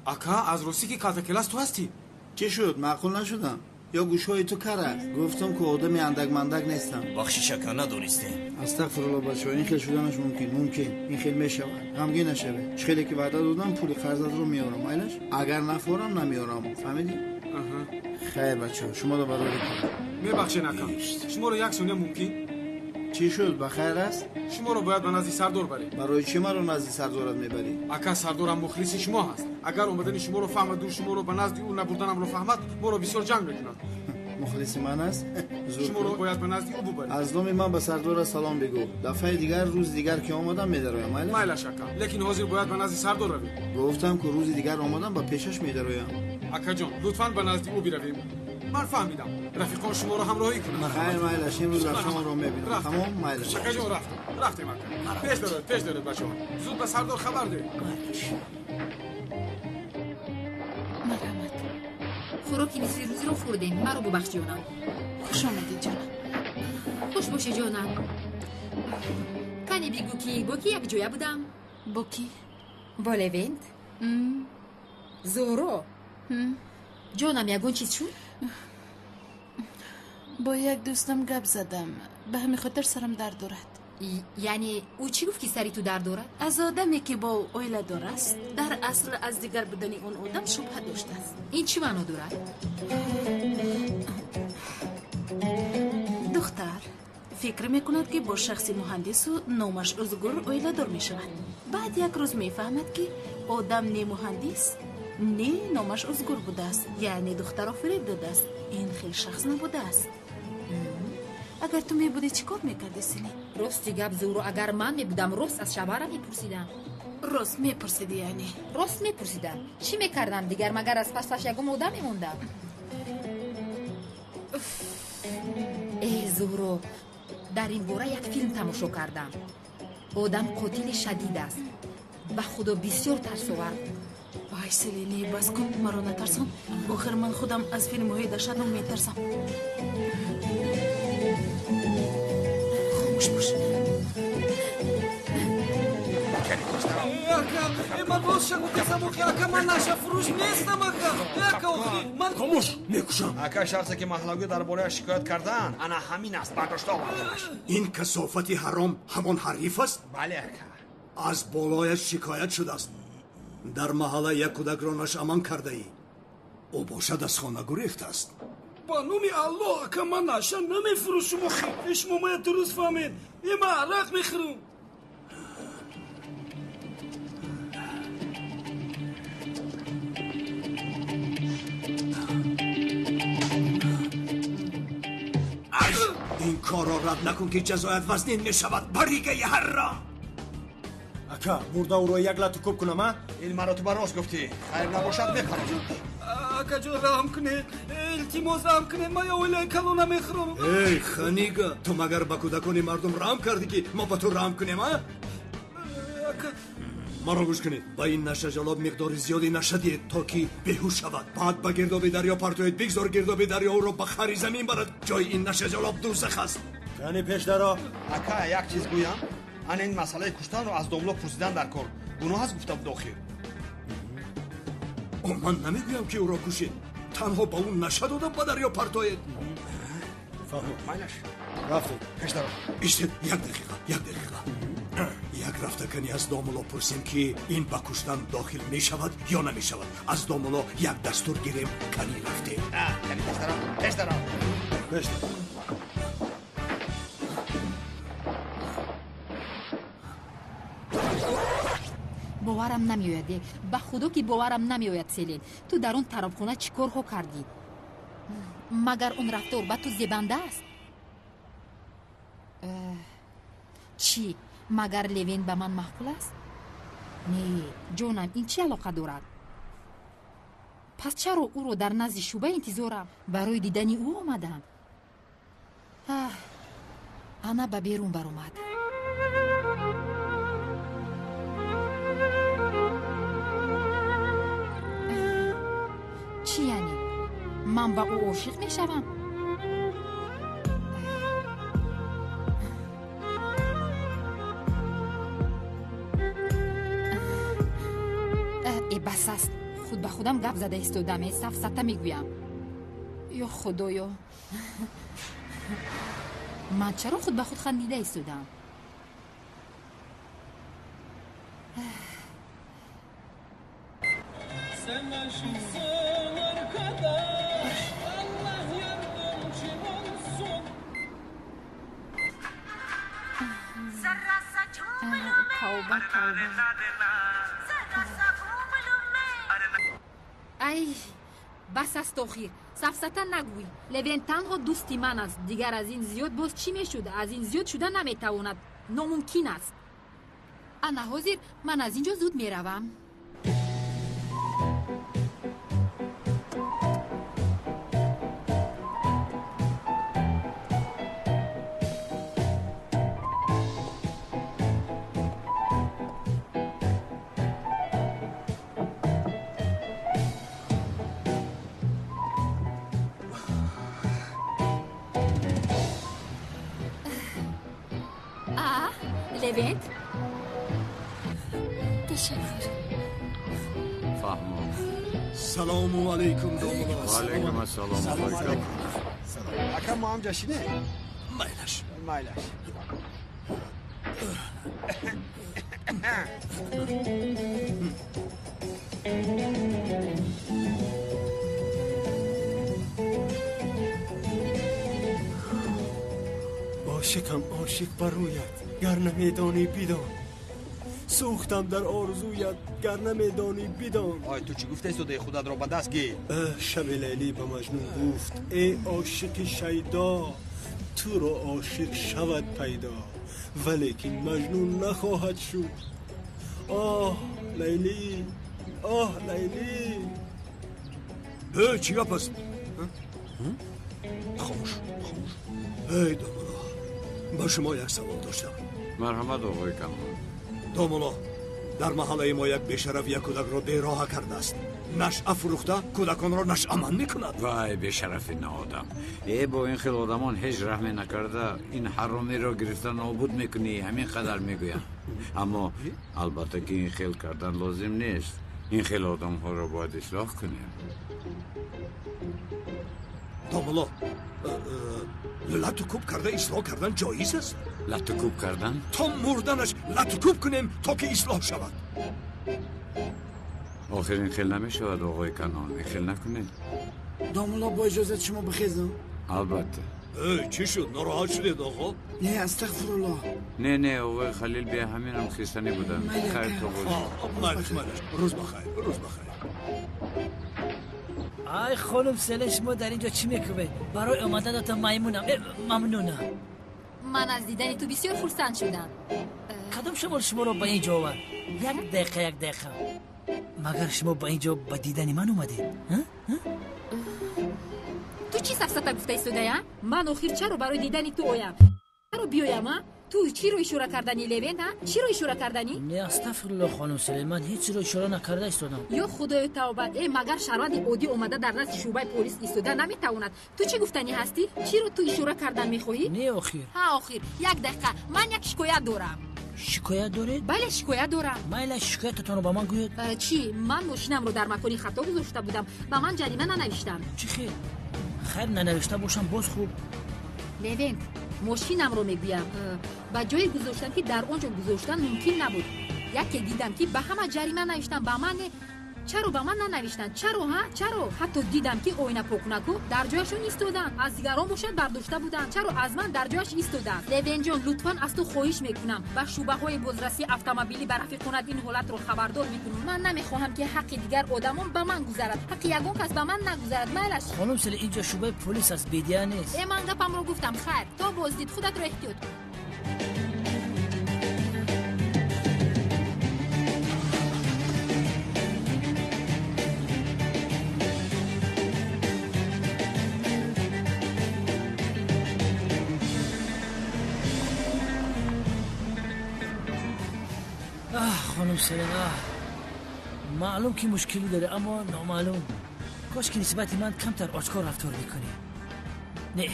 Ака, аз ростӣ ки калтакелас ту ҳастӣ? Чӣ шуд, маъқул нашудам? Ё гӯшҳои ту кар аст? Гуфтам ки одами андак-мандак нестам. Бахшиш ака, надонистем. Астағфирулло бачаҳо, ин хел шуданаш мумкин, мумкин, ин хел мешавад. Ғамгин нашавед. Чӣ хеле ки ваъда додам, пули қарзатро меорам, айлаш? Агар нафорам, намеорам. Фаҳмидӣ? Хайр бачаҳо, шуморо барои кор. Мебахшед ака, шуморо як сония мумкин? Чӣ шуд, ба хайр аст? Шуморо бояд ба назди сардор баред. Барои чӣ маро назди сардорат мебарӣ? Ака, сардорам мухлиси шумо ҳаст. Агар омадани шуморо фаҳмаду шуморо ба назди ӯ набурданамро фаҳмад, моро бисёр ҷанг мекунад. Мухлиси ман аст? Шуморо бояд ба назди ӯ бубаред. Аз номи ман ба сардора салом бигӯ. Дафъаи дигар, рӯзи дигар ки омадам медароям, майлаш? Майлаш ака, лекин ҳозир бояд ба назди сардор равем. Гуфтам ки рӯзи дигар омадам ба пешаш медароям. Акаҷон, лутфан ба назди ӯ биравем. Ман фаҳмидам, рафиқон шуморо ҳамроҳӣ кунанд. Хайр, майлаш, имрӯз рафтамонро мебинам. Тамом, майлаш. Акаҷон, рафтем, рафтем ака. Пеш доред, пеш доред бачаҳо. Зуд ба сардор хабар диҳед. Марҳамат. Хӯроки нисфи рӯзиро хӯрдем. Маро бубахш ҷонам. Хуш омадед ҷонам. Хуш бошӣ ҷонам. Кане бигӯ ки бо ки якҷоя будам? Бо кӣ? Бо Левент. Зуҳро. Ҷонам, ягон чиз шуд? Бо як дӯстам гап задам. Ба ҳамин хотир сарам дард дорад. Яъне ӯ чӣ гуфт ки сари ту дард дорад? Аз одаме ки бо оиладор аст, дар асл аз дигар будани он одам шубҳа доштааст. Ин чӣ маъно дорад? Духтар фикр мекунад ки бо шахси муҳандису номаш Ӯзгур оиладор мешавад. Баъд як рӯз мефаҳмад ки одам не муҳандис, не номаш Ӯзгур будааст, яъне духтарро фиреб додааст. Ин хел шахс набудааст. Агар ту мебудӣ, чӣ кор мекардӣ, Селин? Рости гап Зуҳро, агар ман мебудам, рост аз шавҳарам мепурсидам. Рост мепурсидӣ яъне? Рост мепурсидам. Чӣ мекардам дигар, магар аз пасаш ягон одам мемондам? Э Зуҳро, дар ин бора як филм тамошо кардам. Одам қотили шадид аст. Ба худо бисёр тарсовар. Вай Селине, бас кун, маро натарсон. Охир ман худам аз филмҳои даҳшатнок метарсам. Хомӯш бош. Ака, ман рост шагу касам, ака, ман нашафурӯш нестам, ака. Ака, охи, ман хомӯш, мекушам. Ака, шахсе ки маҳаллагӣ дар борааш шикоят кардаанд, ана ҳамин аст, бардошта овардамаш. Ин касофати ҳаром ҳамон ҳариф аст? Бале, ака. Аз болояш шикоят шудааст. Дар маҳалла як кӯдакро нашъаман кардаӣ. Ӯ бошад аз хона гурехтааст. Ба номи Аллоҳ, ака, ман наша намефурӯшум, охи. Шумо мая дуруст фаҳмед. Ман арақ мехӯрам. Ин корро рад накун ки ҷазоят вазнин мешавад. Баригаи ҳарром. Ака, бурда ӯро як лату кӯб кунам, а? Ин маротиба рост гуфтӣ. Хайр набошад, мепарам. Акаҷон, раҳм кунед, илтимос, раҳм кунед, ман оилаи калона мехӯрам. Эй ханига, ту магар ба кӯдакони мардум раҳм кардӣ ки мо ба ту раҳм кунем, а? Маро гӯш кунед, ба ин нашаҷалоб миқдори зиёди наша диҳед то ки беҳуш шавад. Баъд ба гирдоби дарё партоед, бигзор гирдоби дарё ӯро ба хари замин барад. Ҷои ин нашаҷалоб дӯзах аст. Кани пешдаро. Ака, як чиз гӯям, ана ин масъалаи куштанро аз домло пурсидан дар кор гуноҳ аст, гуфта буд охир. Ман намегӯям ки ӯро кушед, танҳо ба ӯ наша дода ба дарё партоед. Фаҳмид. Майлаш. Рафтед. Пешдаро. Иштед, як дақиқа, як дақиқа. Як рафта кани аз домуло пурсем ки ин ба куштан дохил мешавад ё намешавад. Аз домуло як дастур гирем, кани рафтем. Кани пешдаро, пешдаро. Пешдаро. Боварам намеояд, ба худо ки боварам намеояд, Селин. Ту дар он тарабхона чӣ корҳо кардӣ? Магар он рафтор ба ту зебанда аст? Чӣ, магар Левен ба ман маъқул аст? Не, ҷонам, ин чӣ алоқа дорад? Пас чаро ӯро дар назди шӯъба интизорам? Барои дидани ӯ омадам. Ана ба берун баромад. Чӣ яъне? Ман ба ӯ ошиқ мешавам? Э, бас аст. худам гап зада истодам, сафсата мегӯям. Ё худоё, ман чаро худ ба худ хандида истодам? Тавба, тавба. Ай, бас аст охир, сафсата нагӯй. Левен танҳо дӯсти ман аст, дигар аз ин зиёд боз чӣ мешуд? Аз ин зиёд шуда наметавонад, номумкин аст. Ана ҳозир ман аз ин ҷо зуд меравам. Левент, ташаккур. Фаҳмо. Салому алайкум, домулло. Алайкум ассалом. Ака, мо ҳам ҷашине? Майлаш. Майлаш. Ошиқам, ошиқ бар рӯят, гар намедонӣ бидон. Сӯхтам дар орзуят, гар намедонӣ бидон. Ой, ту чӣ гуфтаи содаи худатро ба даст гир? Шаби Лайлӣ ба Маҷнун гуфт: э ошиқи шайдо, туро ошиқ шавад пайдо, валекин Маҷнун нахоҳад шуд. Оҳ, Лайлӣ, оҳ, Лайлӣ. Э, чӣ гап аст? Хомӯш, хомӯш. Эй домулло, ба шумо як савол доштам. Марҳамат, оғои Камол. Домулло, дар маҳаллаи мо як бешараф як кӯдакро бероҳа кардааст. Нашъа фурӯхта кӯдаконро нашъаманд мекунад. Вай, бешарафи ноодам. Э, бо ин хел одамон ҳеҷ раҳме накарда, ин ҳаромиро гирифта нобуд мекунӣ, ҳамин қадар мегӯям. Аммо албатта ки ин хел кардан лозим нест. Ин хел одамҳоро бояд ислоҳ кунем. Домулло, лату кӯб карда ислоҳ кардан ҷоиз аст? Лату кӯб кардан? То мурданаш лату кӯб кунем, то ки ислоҳ шавад. Охир ин хел намешавад, оғои Канон, ин хел накунед. Домулло, бо иҷозат шумо бихезам? Албатта. Э, чӣ шуд? Нороҳат шудед, оғо? Не, астағфируллоҳ. Не, не, оғои Халил, бия ҳаминам хистанӣ будам. Хайр то боз. Майлаш, майлаш. Рӯз бахайр, рӯз бахайр. Ай хонум Селен, шумо дар ин ҷо чӣ мекунед? Барои омаданатон маймунам, мамнунам. Ман аз дидани ту бисёр хурсанд шудам. Кадом шамол шуморо ба ин ҷо овард? Як дақиқа, як дақиқа. Магар шумо ба ин ҷо ба дидани ман омадед? Ту чӣ сафсата гуфта истодаи, а? Ман охир чаро барои дидани ту оям? Чаро биёям, а? Ту чиро ишора карданӣ, Левент, а? Чиро ишора карданӣ? Не, астағфируллоҳ, хонум Селен, ман ҳеҷ чиро ишора накарда истодам. Ё худоё, тавбат. Э, магар шаҳрванди оддӣ омада дар назди шӯъбаи полис истода наметавонад? Ту чӣ гуфтанӣ ҳастӣ? Чиро ту ишора кардан мехоҳӣ? Не, охир. Ҳа, охир. Як дақиқа, ман як шикоят дорам. Шикоят доред? Бале, шикоят дорам. Майла, шикоятатонро ба ман гӯед. Чӣ? Ман мошинамро дар макони хато гузошта будам. Ба ман ҷарима нанавиштанд. Чӣ хел? Хайр, нанавишта бошам боз хуб. Левент, мошинамро мегӯям. Ба ҷое гузоштам, ки дар он ҷо гузоштан мумкин набуд. Яке дидам, ки ба ҳама ҷарима навиштанд, ба ман не. Чаро ба ман нанавиштанд? Чаро, ҳа? Чаро? Ҳатто дидам, ки оинапокунакҳо дар ҷояшон истоданд, аз дигарон бошад бардошта буданд. Чаро аз ман дар ҷояш истоданд? Левенҷон, лутфан аз ту хоҳиш мекунам, ба шӯъбаҳои бозрасии автомобилӣ ба рафиқонат ин ҳолатро хабардор мекунӣ. Ман намехоҳам, ки ҳаққи дигар одамон ба ман гузарад. Ҳаққи ягон кас ба ман нагузарад. Майлаш. Хонум Селен, ин ҷо шӯъбаи полис аст, бедия нест. Э, ман гапамро гуфтам. Хайр, то боздид, худатро эҳтиёт кун. Хонум Селен, маълум ки мушкилӣ дорӣ, аммо номаълум. Кош ки нисбати ман камтар ошкор рафтор мекунӣ. Не,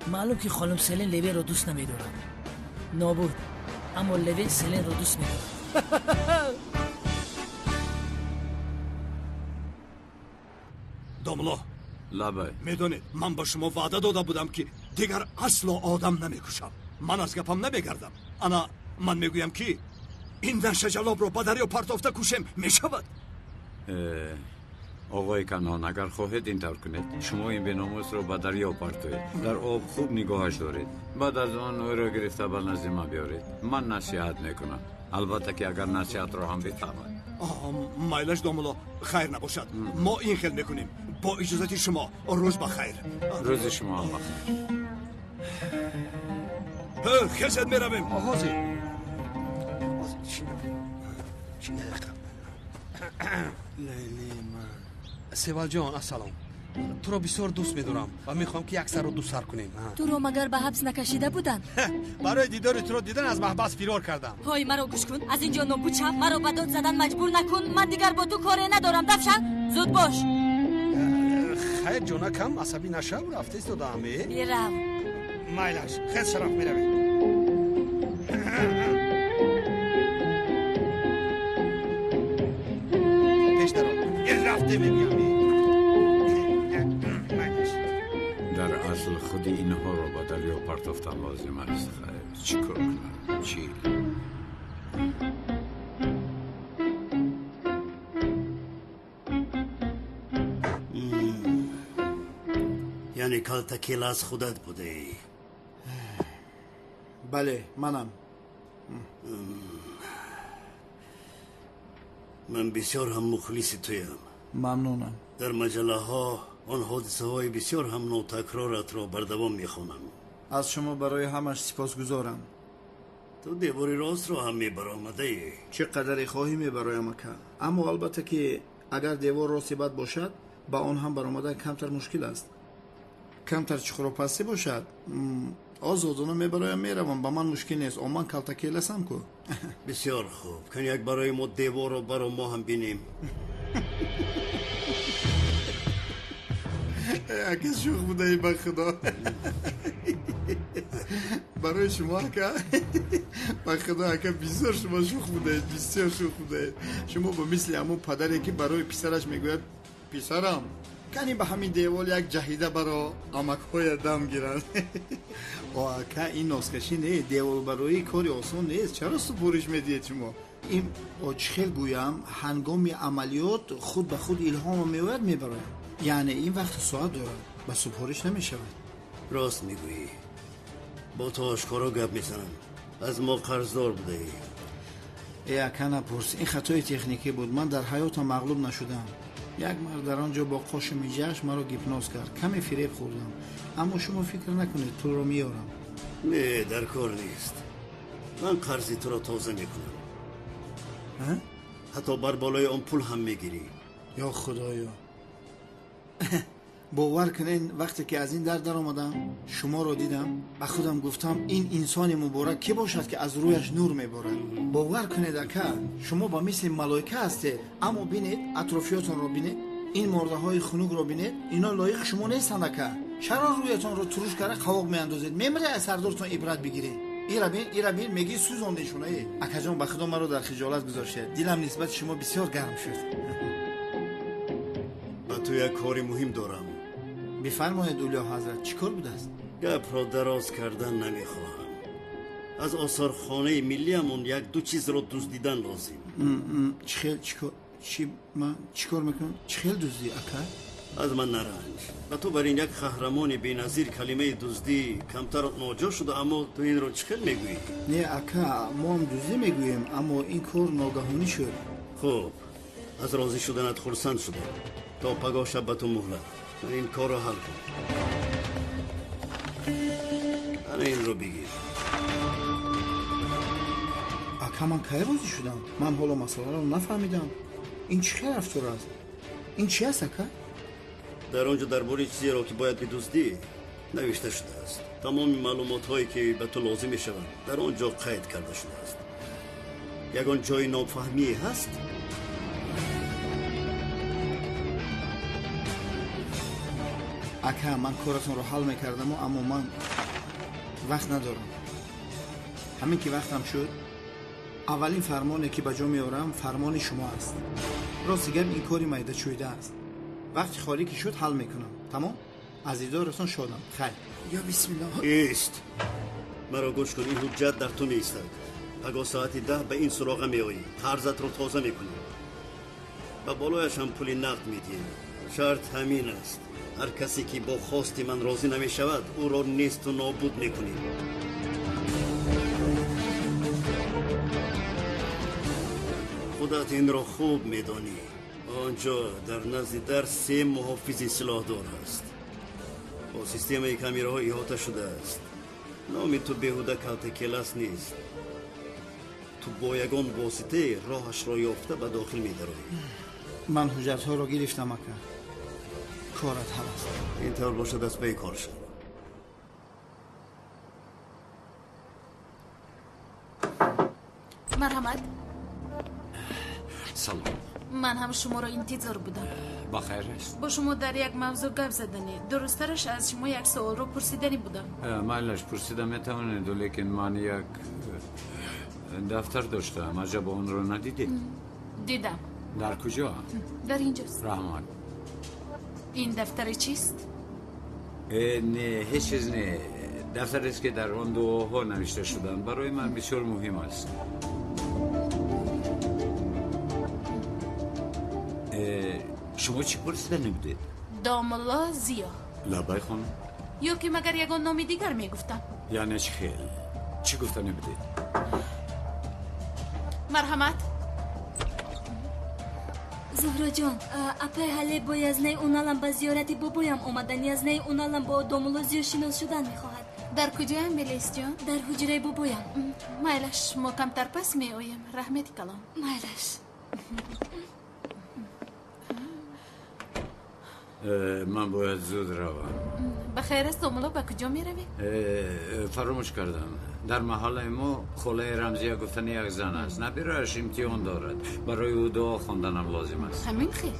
маълум ки хонум Селен Левенро дӯст намедорад. Нобуд, аммо Левен Селенро дӯст медорад. Домло. Лабай. Медонед, ман ба шумо ваъда дода будам, ки дигар асло одам намекушам. Ман аз гапам намегардам. Ана ман мегӯям, ки ин нашаҷалобро ба дарё партофта кушем, мешавад? Оғои Канон, агар хоҳед ин тавр кунед, шумо ин беномусро ба дарё партоед, дар об хуб нигоҳаш доред, баъд аз он ӯро гирифта ба назди ман биёред. Ман насиҳат мекунам, албатта ки агар насиҳатро ҳам бифаҳмад. Майлаш домулло, хайр набошад, мо ин хел мекунем. Бо иҷозати шумо, рӯз ба хайр. Рӯзи шумо ҳам бахайр. Хезед, меравем. Ҳозир. Лейли ман. Севалҷон, ассалом. Туро бисёр дӯст медорам ва мехоҳам, ки як сарро ду сар кунем. Туро магар ба ҳабс накашида буданд? Барои дидори туро дидан аз маҳбас фирор кардам. Ҳой, маро гӯш кун, аз инҷо нобуд шав, маро ба дод задан маҷбур накун. Ман дигар бо ту коре надорам. Дафшан, зуд бош. Хайр, ҷонакам, асабӣ нашав, рафта истодаам. Бирав. Майлаш, хез, шараф, меравем. Пеш даро. Рафте мегӯям. Дар асл худи инҳоро ба дарё партофтан лозим аст. Хайр, чӣ кор кунам? Чӣ? Яъне калтакел аз худат будаӣ? Бале, манам. Ман бисёр ҳам мухлиси туям. Мамнунам. Дар маҷаллаҳо он ҳодисаҳои бисёр ҳам нотакроратро бардавом мехонам. Аз шумо барои ҳамаш сипосгузорам. Ту девори ростро ҳам мебаромадаӣ. Чӣ қадаре хоҳӣ мебароям, ака. Аммо албатта ки агар девор рости бад бошад, ба он ҳам баромадан камтар мушкил аст. Камтар чуқуропастӣ бошад, озодона мебароям, меравам, ба ман мушкил нест. О, ман калтакеласам ку. Бисёр хуб. Кан як барои мо деворро баро, мо ҳам бинем. Ака, шӯх будаӣ, ба худо. Барои шумо, ака, ба худо, ака, бисёр шумо шӯх будаед, бисёр шӯх будаед. Шумо ба мисли ҳамон падаре, ки барои писараш мегӯяд: писарам, кани ба ҳамин девол як ҷаҳида баро, амакҳоя дам гиранд. О, ака, ин носкашӣ не, деволбароӣ кори осон нест. Чаро супориш медиҳед шумо? Ин чӣ хел гӯям, ҳангоми амалиёт худ ба худ илҳомо меояд, мебарояд. Яъне ин вақту соат дорад, ба супориш намешавад. Рост мегӯӣ. Бо ту ошкоро гап мезанам. Аз мо қарздор будаӣ. Э, ака, напурс, ин хатои техникӣ буд. Ман дар ҳаётам мағлуб нашудам. Як мард дар он ҷо бо қошу миҷааш маро гипноз кард. Каме фиреб хӯрдам. Аммо шумо фикр накунед, пулро меорам. Не, дар кор нест. Ман қарзи туро тоза мекунам. Ҳатто бар болои он пул ҳам мегирӣ. Ё худоё! Бовар кунед, вақте ки аз ин дар даромадам, шуморо дидам, ба худам гуфтам: ин инсони муборак кӣ бошад, ки аз рӯяш нур меборад? Бовар кунед, ака, шумо ба мисли малоика ҳастед. Аммо бинед, атрофиётонро бинед, ин мордаҳои хунукро бинед, ино лоиқи шумо нестанд, ака. Чаро рӯятонро туруш карда қавоқ меандозед? Мемире, аз сардортон ибрат бигиред. Ира бин, ира бин, мегӣ сӯзондешон. Е, акаҷон, ба худо, маро дар хиҷолат гузоштед. Дилам нисбати шумо бисёр гарм шуд. Ба ту як кори муҳим дорам. Бифармоед, Улё ҳазрат, чӣ кор будааст? Гапро дароз кардан намехоҳам. Аз осорхонаи миллиамон як ду чизро дуздидан лозим. Чӣ хел? Чӣ ман чӣ кор мекунам? Чӣ хел дуздӣ, ака? Аз ман наранҷ. Ба ту бар ин як қаҳрамони беназир калимаи дуздӣ камтар ноҷо шуда, аммо ту инро чӣ хел мегӯӣ? Не, ака, мо ҳам дуздӣ мегӯем, аммо ин кор ногаҳонӣ шуд. Хуб, аз розӣ шуданат хурсанд шудам. То пагоҳ шаб ба ту муҳлат. Ин корро ҳал кун. Ана инро бигир. Ака, ман кай розӣ шудам? Ман ҳоло масъаларо нафаҳмидам. Ин чӣ хел рафтор аст? Ин чи аст, ака? Дар он ҷо дар бораи чизеро, ки бояд бидуздӣ, навишта шудааст. Тамоми маълумотҳое, ки ба ту лозим мешаванд, дар он ҷо қайд карда шудааст. Ягон ҷои нофаҳмие ҳаст? Ака, ман коратонро ҳал мекардаму, аммо ман вақт надорам. Ҳамин ки вақтам шуд, аввалин фармоне, ки ба ҷо меорам, фармони шумо аст. Рости гап, ин кори майдачӯйда аст. Вақти холӣ ки шуд ҳал мекунам. Тамом? Аз дидоратон шодам. Хайр. Ё бисмиллоҳ. Ист. Маро гӯш кун, ин ҳуҷҷат дар ту меистад. Пагоҳ соати 10 ба ин суроға меоӣ. Қарзатро тоза мекунӣ. Ба болояш ҳам пули нақд медиҳем. Шарт ҳамин аст. Ҳар касе ки бо хости ман розӣ намешавад, ӯро несту нобуд мекунем. Худат инро хуб медонӣ. Он ҷо дар назди дар 3 муҳофизи силоҳдор аст. Бо системаи камераҳо иҳота шудааст. Номи ту беҳуда Калтакелас нест. Ту бо ягон воситае роҳашро ёфта ба дохил медароӣ. Ман ҳуҷҷатҳоро гирифтам, ака. Корат ҳал аст. Ин тавр бошад, аз паи кор шав. Марҳамат. Салом. Ман ҳам шуморо интизор будам. Ба хайр аст? Бо шумо дар як мавзӯъ гап заданӣ. Дурусттараш аз шумо як суолро пурсиданӣ будам. Майлаш, пурсида метавонед, лекин ман як дафтар доштам. Аҷаб, онро надидед? Дидам. Дар куҷо? Дар инҷост. Раҳмат. Ин дафтари чист? Не, ҳеҷ чиз не. Дафтарест ки дар он дуоҳо навишта шуданд. Барои ман бисёр муҳим аст. Шумо чӣ пурсида набудед? Домулло Зиё. Лабай хонум. Ё ки магар ягон номи дигар мегуфтам? Яъне чӣ хел? Чӣ гуфта набудед? Марҳамат. Зуҳроҷон, апай ҳале бо язнаи уналам ба зиёрати бобоям омадан. Язнаи уналам бо домулло Зиё шинос шудан мехоҳад. Дар куҷоям, Мелисҷон? Дар ҳуҷраи бобоям. Майлаш, мо камтар пас меоем. Раҳмати калон. Майлаш. Ман бояд зуд равам. Ба хайр аст, домулло, ба куҷо меравед? Фаромӯш кардам. Дар маҳаллаи мо холаи Рамзия гуфтани як зан аст. Набирааш имтиҳон дорад. Барои ӯ дуо хонданам лозим аст. Ҳамин хел?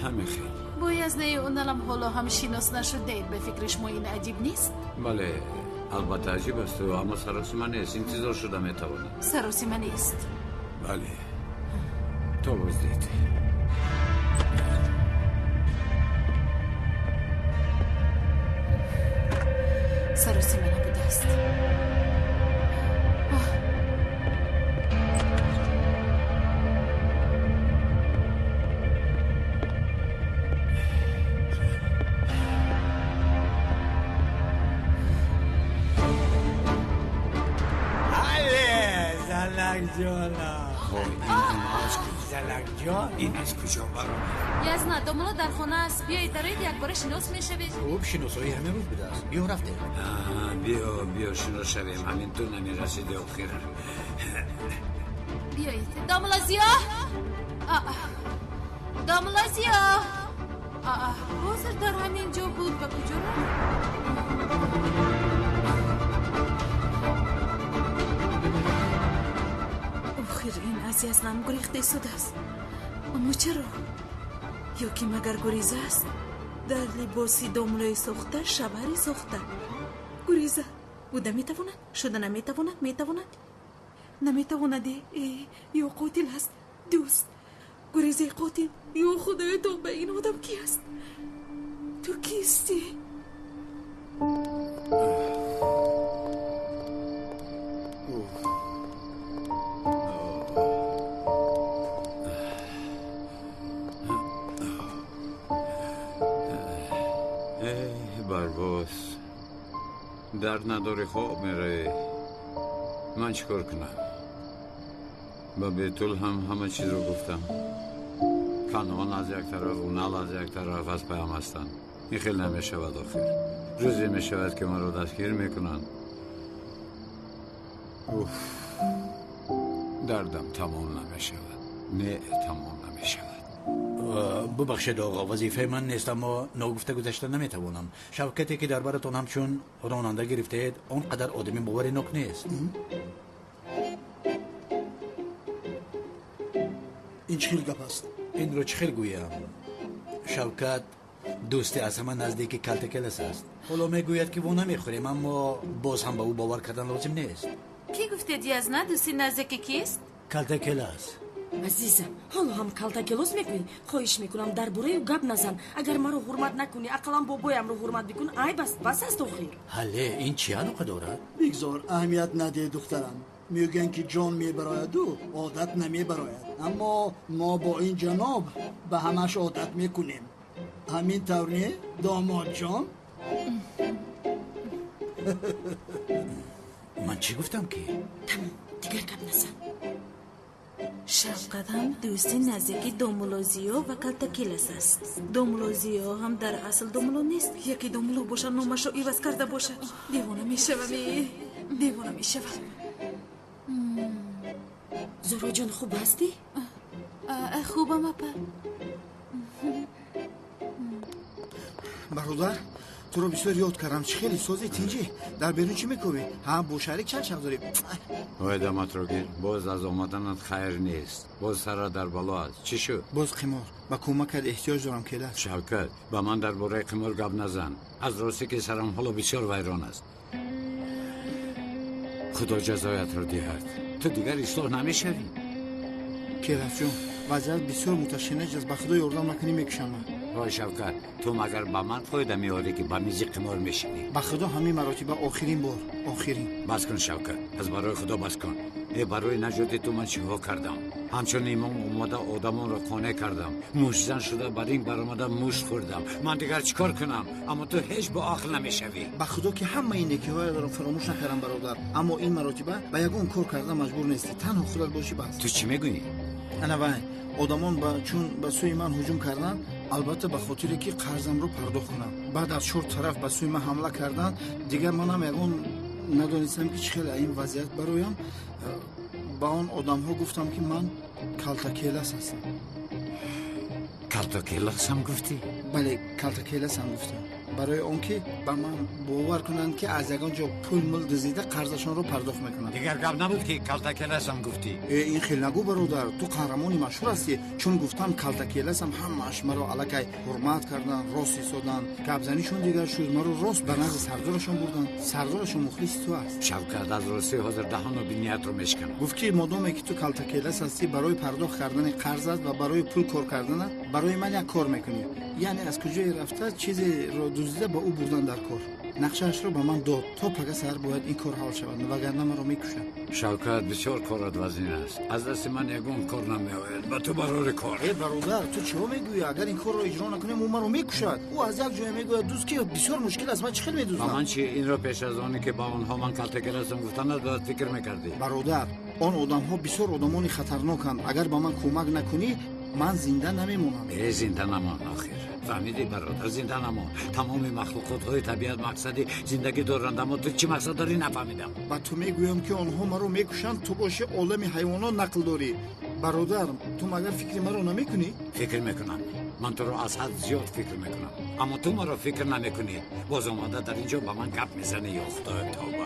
Ҳамин хел. Бо язнаи уналам ҳоло ҳам шинос нашудаед. Ба фикри шумо ин аҷиб нест? Бале, албатта аҷиб аст, аммо саросима нест. Интизор шуда метавонад. Саросима нест? Бале. То боздид. Саросима набудааст. Ин аз куҷо баромад? Язна, домулло дар хона аст. Биёед дароед, якбора шинос мешавед. Хуб, шиносоӣ ҳамин рӯз будааст. Биё рафтем. Биё, биё шинос шавем. Ҳамин ту намерасиди охир. Биёед. Домулло Зиё! Домулло Зиё! Ҳозир дар ҳамин ҷо буд. Ба куҷо рафт? Охир ин аз язнам гурехта истодааст. Аммо чаро? Ё ки магар гуреза аст? Дар либоси домуллои сохта, шавҳари сохта. Гуреза буда метавонад? Шуда наметавонад? Метавонад? Наметавонад. Ё қотил аст? Дӯст. Гурезаи қотил. Ё худоё, тавба, ин одам ки аст? Ту кистӣ? Барбос, дард надори, хоб меравӣ. Ман чӣ кор кунам? Ба Бетул ҳам ҳама чизро гуфтам. Канон аз як тараф, Унал аз як тараф аз паям ҳастанд. Ин хел намешавад охир. Рӯзе мешавад ки маро дастгир мекунанд. Уф, дардам тамом намешавад. Не, тамом намешавад. Бубахшед оғо, вазифаи ман нест, аммо ногуфта гузашта наметавонам. Шавкате ки дар баратон ҳамчун ронанда гирифтаед, он қадар одами боваринок нест. Ин чӣ хел гап аст? Инро чӣ хел гӯям? Шавкат дӯсти аз ҳама наздики Калтакелас аст. Ҳоло мегӯяд ки во намехӯрем, аммо боз ҳам ба ӯ бовар кардан лозим нест. Кӣ гуфтед, Язна дӯсти наздики кист? Калтакелас. Азизам, ҳоло ҳам калтакелос мекунӣ? Хоҳиш мекунам, дар бораи ӯ гап назан. Агар маро ҳурмат накунӣ, ақаллан бобоямро ҳурмат бикун. Айб аст, бас аст охир. Ҳале, ин чӣ алоқа дорад? Бигзор, аҳамият надеҳ, духтарам. Мегӯянд ки ҷон мебарояду одат намебарояд. Аммо мо бо ин ҷаноб ба ҳамаш одат мекунем. Ҳамин тавр не, домодҷон? Ман чӣ гуфтам ки? Тамом, дигар гап назан. Шавкат ҳам дӯсти наздики домулло Зиё ва Калтакелас аст. Домулло Зиё ҳам дар асл домулло нест. Яке домулло бошад, номашро иваз карда бошад. Девона мешавам, девона мешавам. Зуроҷон, хуб ҳастӣ? Хубам, апа. Бародар, туро бисёр ёд кардам. Чӣ хеле сози тинҷӣ? Дар берун чӣ мекӯбӣ? Ҳа, бо шарик чанд шаб дорӣ? Ой, даматро гир. Боз аз омаданат хайр нест. Боз сара дар бало аст. Чӣ шуд? Боз қимор. Ба кӯмакат эҳтиёҷ дорам, Келас. Шавкат, ба ман дар бораи қимор гап назан. Аз ростӣ ки сарам ҳоло бисёр вайрон аст. Худо ҷазоятро диҳад. Ту дигар ислоҳ намешавӣ. Келасҷон, вазъият бисёр муташанниҷ аст. Ба худо ёрдам накунӣ, мекушам ман. Вой Шавкат, ту магар ба ман фоида меорӣ ки ба мизи қимор мешинӣ? Ба худо ҳамин маротиба охирин бор, охирин. Бас кун, Шавкат, аз барои худо бас кун. Э, барои наҷоти ту ман чиҳо кардам? Ҳамчун имом омада одамонро қонеъ кардам. Муштзан шуда ба ринг баромада мушт хӯрдам. Ман дигар чӣ кор кунам? Аммо ту ҳеҷ бо ақл намешавӣ. Ба худо ки ҳамаи некиҳоятро фаромӯш накардам, бародар. Аммо ин маротиба ба ягон кор карда маҷбур нестӣ. Танҳо худат бошӣ, бас. Ту чӣ мегӯӣ? Ана вай, одамон чун ба сӯи ман ҳуҷум карданд, албатта ба хотире ки қарзамро пардохт кунам. Баъд аз чор тараф ба сӯи ман ҳамла карданд. Дигар манам ягон надонистам ки чӣ хеле ин вазъият бароям. Ба он одамҳо гуфтам ки ман Калтакелас ҳастам. Калтакеласам гуфтӣ? Бале, Калтакеласам гуфтам. Барои он ки ба ман бовар кунанд ки аз ягон ҷо пул мул дуздида қарзашонро пардохт мекунам. Дигар гап набуд ки Калтакеласам гуфтӣ? Э, ин хел нагӯ, бародар. Ту қаҳрамони машҳур ҳастӣ. Чун гуфтам Калтакеласам, ҳамааш маро аллакай ҳурмат карданд, рост истоданд. Гапзанишон дигар шуд. Маро рост ба назди сардорашон бурданд. Сардорашон мухлиси ту аст. Шавкат, аз ростӣ ҳозир даҳону биниятро мешканам. Гуфт ки модоме ки ту Калтакелас ҳастӣ, барои пардохт кардани қарзат ва барои пул кор карданат барои ман як кор мекунӣ. Яъне аз куҷое рафта чизеро дуздида ба ӯ бурдан дар кор. Нақшаашро ба ман дод. То пага саҳар бояд ин кор ҳал шавад, вагарна маро мекушад. Шавкат, бисёр корат вазнин аст. Аз дасти ман ягон кор намеояд. Ба ту барори кор. Э, бародар, ту чиҳо мегӯӣ? Агар ин корро иҷро накунем, ӯ маро мекушад. Ӯ аз як ҷое мегӯяд дуз ки бисёр мушкил аст. Ман чӣ хел медуздам? Ба ман чи? Инро пеш аз оне ки ба онҳо ман Калтакеласам гуфтанат бояд фикр мекардӣ. Бародар, он одамҳо бисёр одамони хатарноканд. Агар ба ман кӯмак накунӣ, ман зинда намемонам. Э, зинда намон охир. Фаҳмидӣ, бародар, зинда намон. Тамоми махлуқотҳои табиат мақсади зиндагӣ доранд, аммо ту чӣ мақсад дорӣ, нафаҳмидам. Ба ту мегӯям ки онҳо маро мекушанд, ту боши олами ҳайвонот нақл дорӣ. Бародар, ту магар фикри маро намекунӣ? Фикр мекунам. Ман туро аз ҳад зиёд фикр мекунам, аммо ту маро фикр намекунӣ. Боз омада дар ин ҷо ба ман гап мезанӣ. Ё худоё, тавба.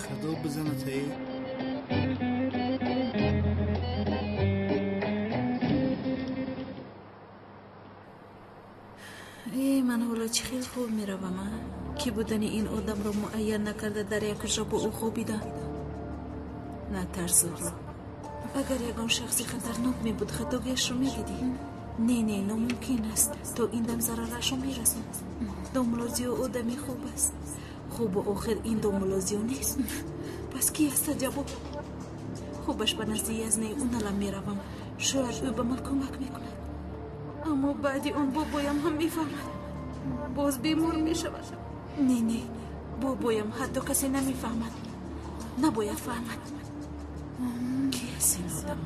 Худо бизанад эй. Э, ман ҳоло чӣ хел хоб меравам, а? Ки будани ин одамро муайян накарда дар як ҳуҷра бо ӯ хобидам. Натарс, Зуҳро. Агар ягон шахси хатарнок мебуд, хатогиашро медидӣ. Не, не, номумкин аст. То ин дам зарарашро мерасонд. Домулло Зиё одами хуб аст. Хубу охир ин домулло Зиё нест. Пас ки аст аҷабо? Хубаш ба назди язнаи уналам меравам. Шояд ӯ ба ман кӯмак мекунад. Аммо баъди он бобоям ҳам мефаҳмад. Боз бемор мешавад. Не, не, бобоям ҳатто касе намефаҳмад. Набояд фаҳмад. Ки аст ин одам?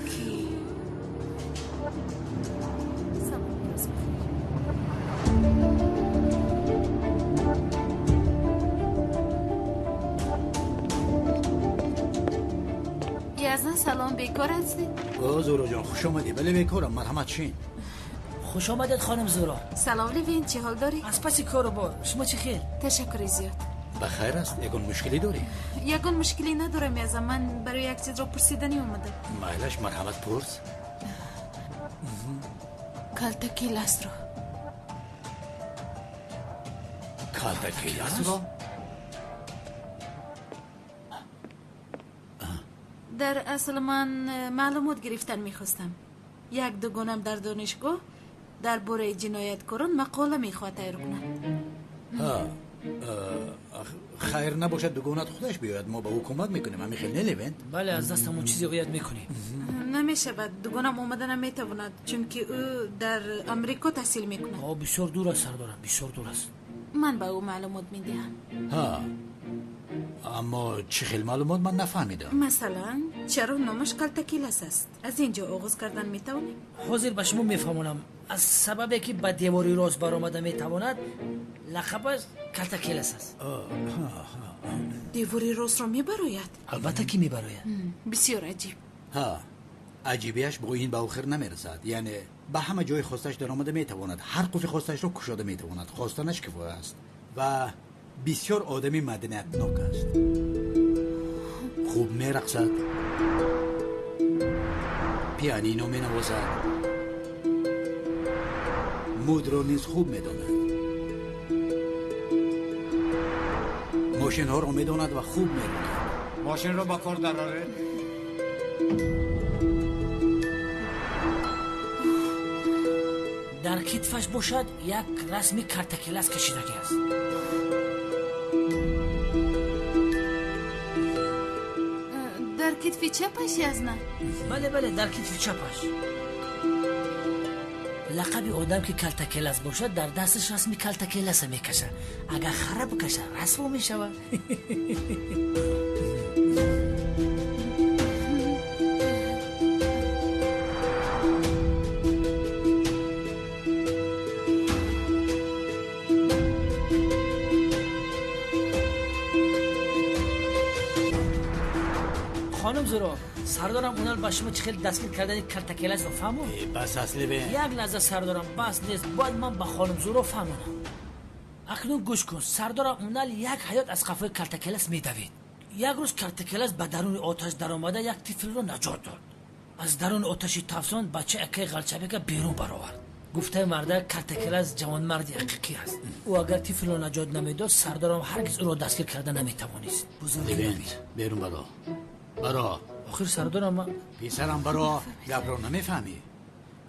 Ки? Язна, салом, бекор ҳастӣ? О, Зуҳроҷон, хуш омадӣ. Бале, бекорам. Марҳамат, шин. Хуш омадед, хоним Зуҳро. Салом, Левин, чӣ ҳол дорӣ? Аз паси кору бор. Шумо чӣ хел? Ташаккури зиёд. Ба хайр аст? Ягон мушкилӣ дорӣ? Ягон мушкилӣ надорам, Яза. Ман барои як чизро пурсиданӣ омадам. Майлаш, марҳамат, пурс. Калтакеласро. Калтакеласро? Дар асл ман маълумот гирифтан мехостам. Як дугонам дар донишгоҳ дар бораи ҷинояткорон мақола мехоҳад тайёр кунад. Хайр набошад, дугонат худаш биёяд, мо ба ӯ кӯмак мекунем. Ҳамин хел не, Левент? Бале, аз дастамон чизе ояд мекунем. Намешавад, дугонам омада наметавонад, чунки ӯ дар Амрико таҳсил мекунад. Бисёр дур аст, сардорам, бисёр дур аст. Ман ба ӯ маълумот медиҳам. Аммо чӣ хел маълумот, ман нафаҳмидам. Масалан, чаро номаш Калтакилас аст? Аз ин ҷо оғоз кардан метавонем? Ҳозир ба шумо мефаҳмонам. Аз сабабе ки ба девори рост баромада метавонад, лақабаш Калтакилас аст. Девори ростро мебарояд? Албатта ки мебарояд. Бисёр аҷиб. Аҷибиаш бо ин ба охир намерасад. Яъне ба ҳама ҷои хостааш даромада метавонад, ҳар қуфи хостаашро кушода метавонад, хостанаш кифоя аст ва бисёр одами маданиятнок аст. Хуб мерақсад, пианино менавозад, мудро низ хуб медонад, мошинҳоро медонад ва хуб меронад. Мошинро ба кор дароред. Дар китфаш бошад як расми Картакелас кашидагӣ аст. Дар китфи чапаш язна? Бале, бале, дар китфи чапаш. Лақаби одам ки Калтакелас бошад, дар дасташ расми Калтакеласа мекашад. Агар хара бикашад, расво мешавад. Хонум Зуро, сардорам Унал ба шумо чӣ хел дастгир кардани Калтакеласро фаҳмонд? Бас аст, Левент. Як лаҳза, сардорам, бас нест, бояд ман ба хонум Зуро фаҳмонам. Акнун гӯш кун, сардорам Унал як ҳаёт аз қафои Калтакелас медавид. Як рӯз Калтакелас ба даруни оташ даромада як тифлро наҷот дод. Аз даруни оташи тафсон бачаи акаи Ғалчабека берун баровард. Гуфтаи марда, Калтакелас ҷавонмарди ҳақиқӣ аст. Ӯ агар тифлро наҷот намедод, сардорам ҳаргиз ӯро дастгир карда наметавонист. Левент, берун баро. Баро. Охир сардорам ман... Писарам, баро, гапро намефаҳмӣ.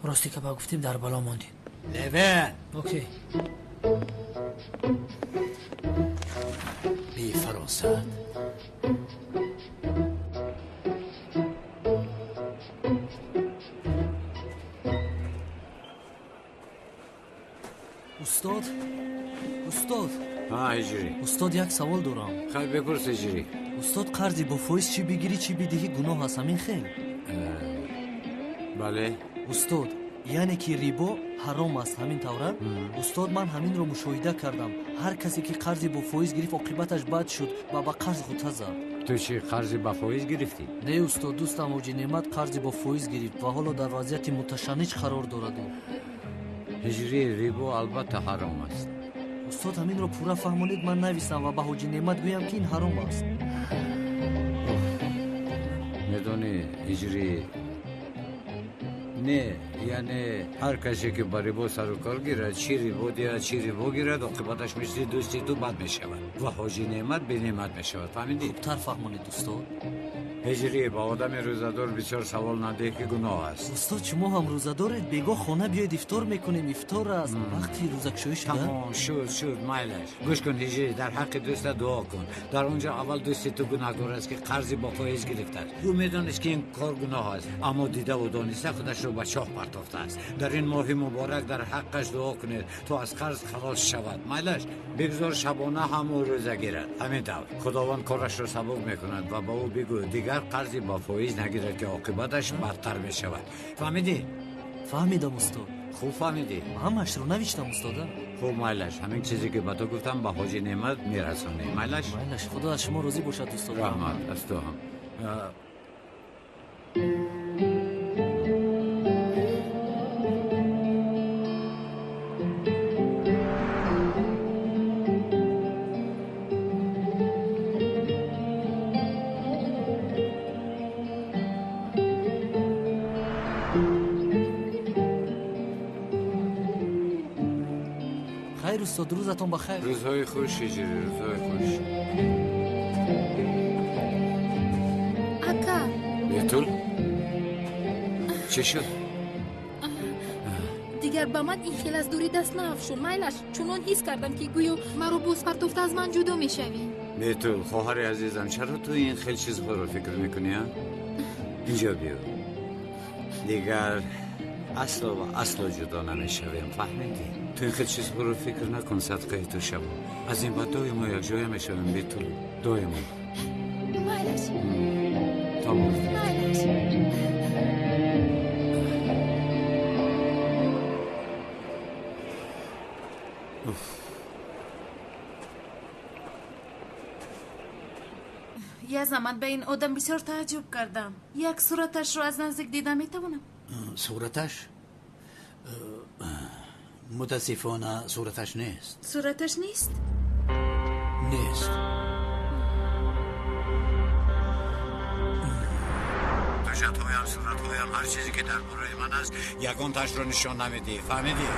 Рости ки ба гуфтем дар бало мондем. Левент! Окей. Бефаросат. Устод, устод. Ҳиҷрӣ. Устод, як савол дорам. Хайр, бипурс, ҳиҷрӣ. Устод, қарзи бо фоиз чӣ бигирӣ, чӣ бидиҳӣ гуноҳ аст, ҳамин хел? Бале. Устод, яъне ки рибо ҳаром аст, ҳамин тавра? Устод, ман ҳаминро мушоҳида кардам. Ҳар касе ки қарзи бо фоиз гирифт, оқибаташ бад шуд ва ба қарз ғута зад. Ту чӣ, қарзи ба фоиз гирифтӣ? Не, устод, дӯстам Ҳоҷи Неъмат қарзи бо фоиз гирифт ва ҳоло дар вазъияти муташанниҷ қарор дорад. Ҳиҷрӣ, рибо албатта ҳаром аст. Устод, ҳаминро пурра фаҳмонед, ман нависам ва ба Ҳоҷи Неъмат гӯям ки ин ҳаром аст. Медонӣ, ҳиҷрӣ, не, яъне ҳар касе ки ба рибо сару кор гирад, чӣ рибо диҳад, чӣ рибо гирад, оқибаташ мисли дӯсти ту бад мешавад ва Ҳоҷи Неъмат бенеъмат мешавад. Фаҳмидӣ? Хубтар фаҳмонед, устод. Ҳиҷрӣ, ба одами рӯзадор бисёр савол надиҳ, ки гуноҳ аст. Устод, шумо ҳам рӯзадоред? Бегоҳ хона биёед, ифтор мекунем. Ифтор аст, вақти рӯзакшоӣ шуда. Тамом шуд, шуд, майлаш. Гӯш кун, ҳиҷрӣ, дар ҳаққи дӯста дуо кун. Дар он ҷо аввал дӯсти ту гунаҳкор аст, ки қарзи бо фоиз гирифтааст. Ӯ медонист, ки ин кор гуноҳ аст, аммо дидаву дониста худашро ба чоҳ партофтааст. Дар ин моҳи муборак дар ҳаққаш дуо кунед, то аз қарз халос шавад. Майлаш, бигзор шабона ҳам ӯ рӯза гирад. Ҳамин тавр Худованд корашро сабук мекунад ва ба ӯ бигӯ дигар қарзи бо фоиз нагирад, ки оқибаташ бадтар мешавад. Фаҳмидӣ? Фаҳмидам, устод. Хуб фаҳмидӣ? Ҳамаашро навиштам, устода. Хуб, майлаш, ҳамин чизе ки ба ту гуфтам ба Ҳоҷи Неъмат мерасонӣ. Майлаш? Майлаш, худо аз шумо розӣ бошад, устод. Раҳмат, аз ту ҳам. Хайр, устод, рӯзатон ба хайр. Рӯзҳои хуш, ҳиҷрӣ, рӯзҳои хуш. Ака, Чӣ шуд? Дигар ба ман ин хел аз дурӣ даст наафшон. Майлаш, чунон ҳис кардам, ки гӯё маро боз партофта аз ман ҷудо мешавӣ. Бетул, хоҳари азизам, чаро ту ин хел чизҳоро фикр мекунӣ? Инҷо биё. Дигар асло ва асло ҷудо намешавем, фаҳмидӣ? Ту ин хел чизҳоро фикр накун, садқаи ту шавам. Аз ин баъд доимо якҷоя мешавем, Бетул, доимо. Майлаш. Тамом. Майлаш. Язна, ман ба ин одам бисёр тааҷҷуб кардам. Як сураташро аз наздик дида метавонам? Сураташ? Мутаассифона, сураташ нест. Сураташ нест? Нест. Ҳуҷҷатҳоям, суратҳоям, ҳар чизе ки дар бораи ман аст, ягонташро нишон намедиҳӣ, фаҳмидӣ?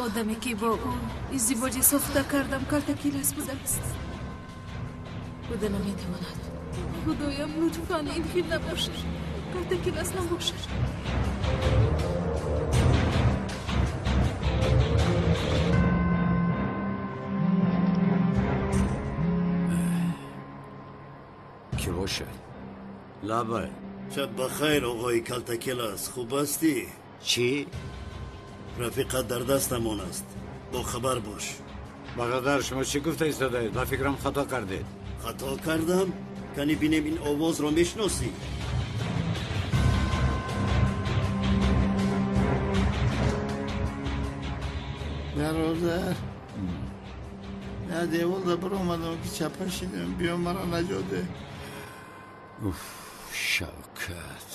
Одаме ки бо ӯ издивоҷи сохта кардам, калтакилас будааст. Буда наметавонад. Худоям, лутфан ин хел набошад. Калтакилас набошад. Ки бошад? Лабай. Шаб бахайр, оғои калтакилас. Хуб ҳастӣ? Чӣ? Рафиқат дар дастамон аст, бохабар бош. Бародар, шумо чӣ гуфта истодаед? Ба фикрам, хато кардед. Хато кардам? Кани бинем, ин овозро мешиносӣ? Бародар, я деволда биромадам, ки чапа шидам. Биё, мара наҷот деҳ. Уф, Шавкат,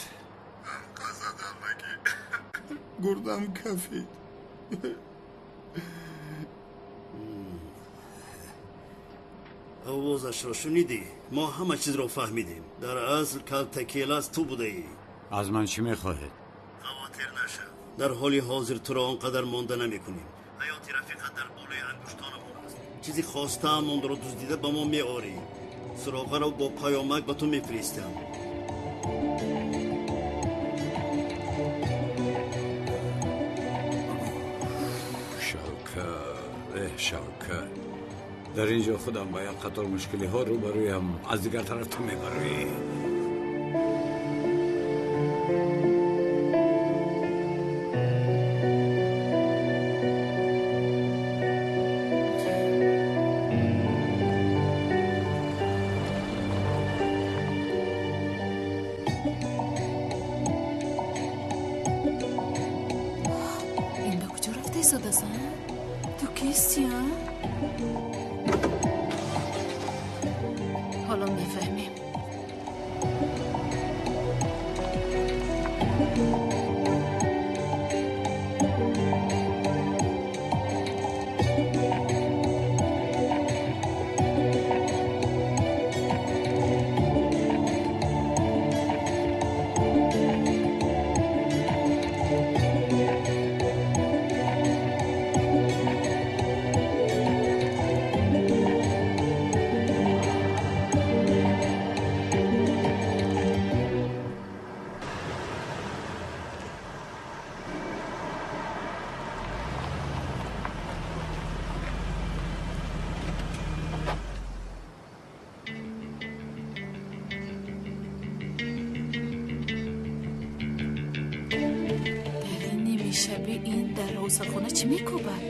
гурдам кафид. Овозашро шунидӣ? Мо ҳама чизро фаҳмидем. Дар асл калтакелас ту будаӣ. Аз ман чӣ мехоҳед? Хавотир нашав, дар ҳоли ҳозир туро он қадар монда намекунем. Ҳаёти рафиқат дар болои ангуштонамон аст. Чизи хостаамонро дуздида ба мо меорӣ. Суроғаро бо паёмак ба ту мефиристам. Шавкат, дар ин ҷо худам ба як қатор мушкилиҳо рӯбарӯям, аз дигар тараф ту мебарӯӣ. Ин ба куҷо рафта истодааст? Ту кисти, а? Ҳоло мефаҳмем. Шаби ин дар ҳавсахона чӣ мекӯбад?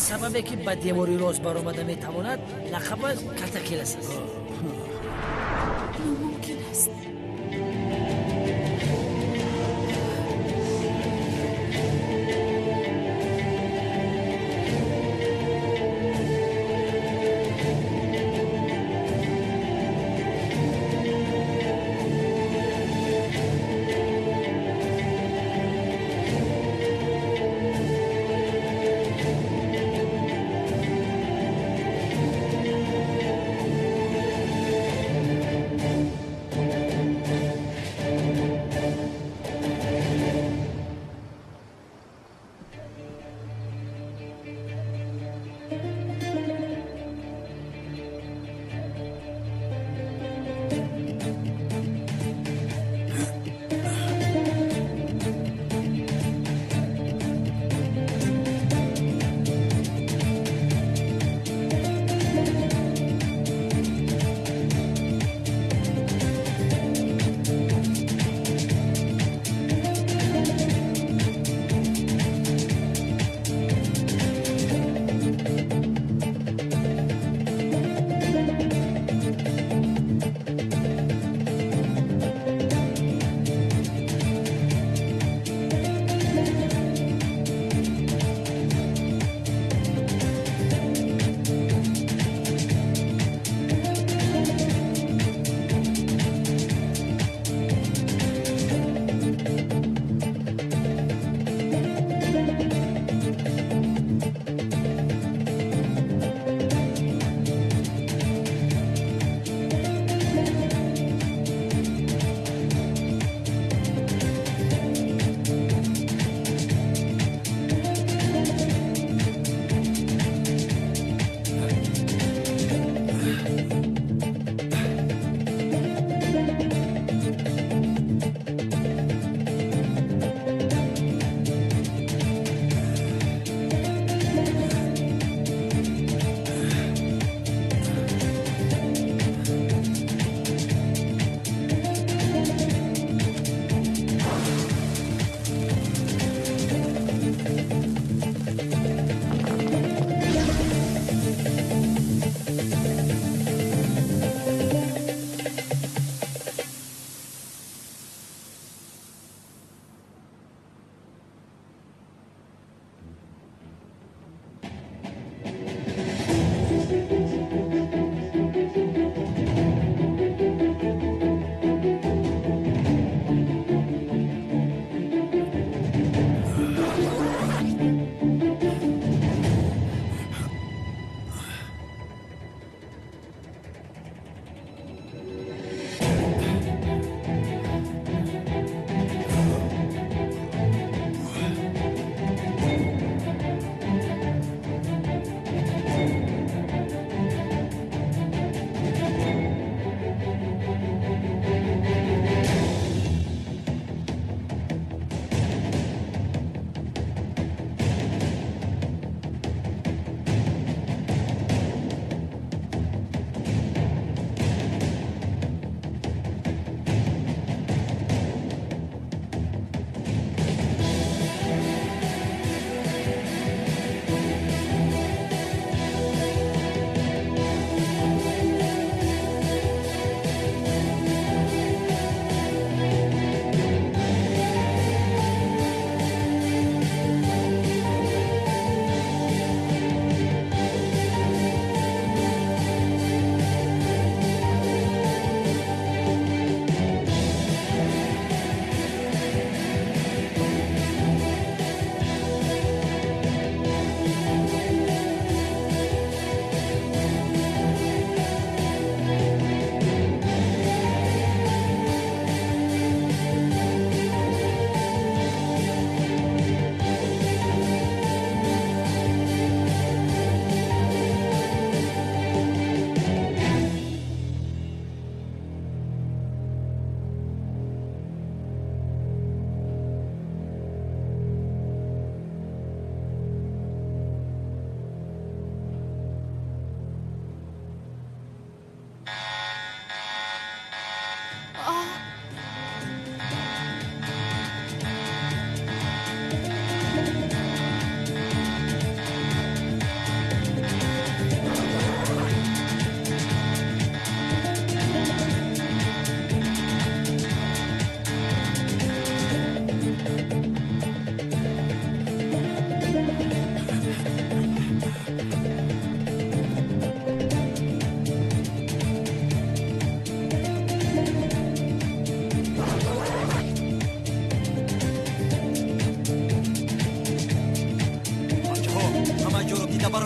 Сабабе ки ба девори рост баромада метавонад, лақабаш калтакелас аст. Номумкин аст.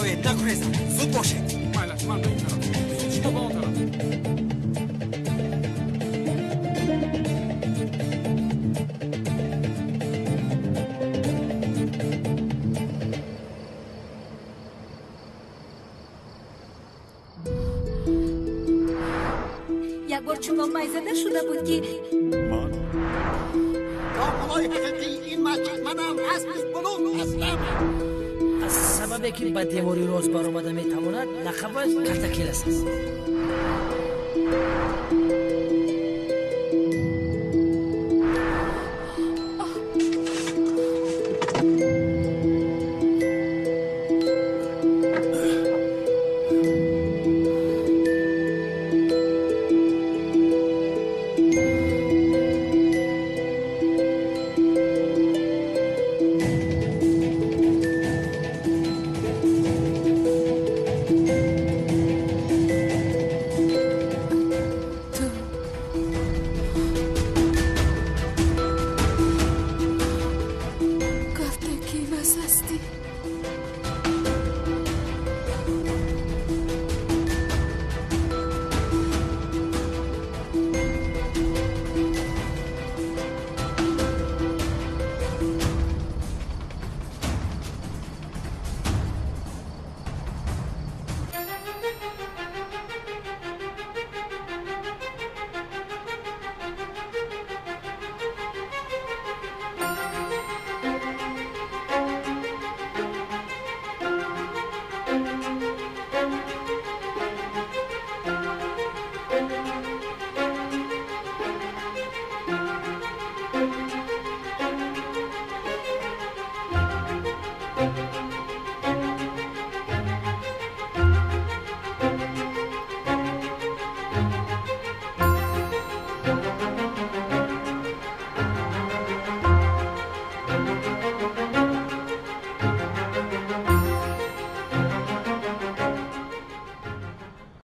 Дароед, нагурезад, зуд бошед. Майлаш, ман ба ин тараф, шумо ба он тараф. Як бор чунон майзада шуда буд, ки ман домулои ҳақиқии ин масҷид манам, асли булуғ ҳастам. Аз сабабе ки ба девори рост баромада метавонад, лақабаш Калтакелас аст.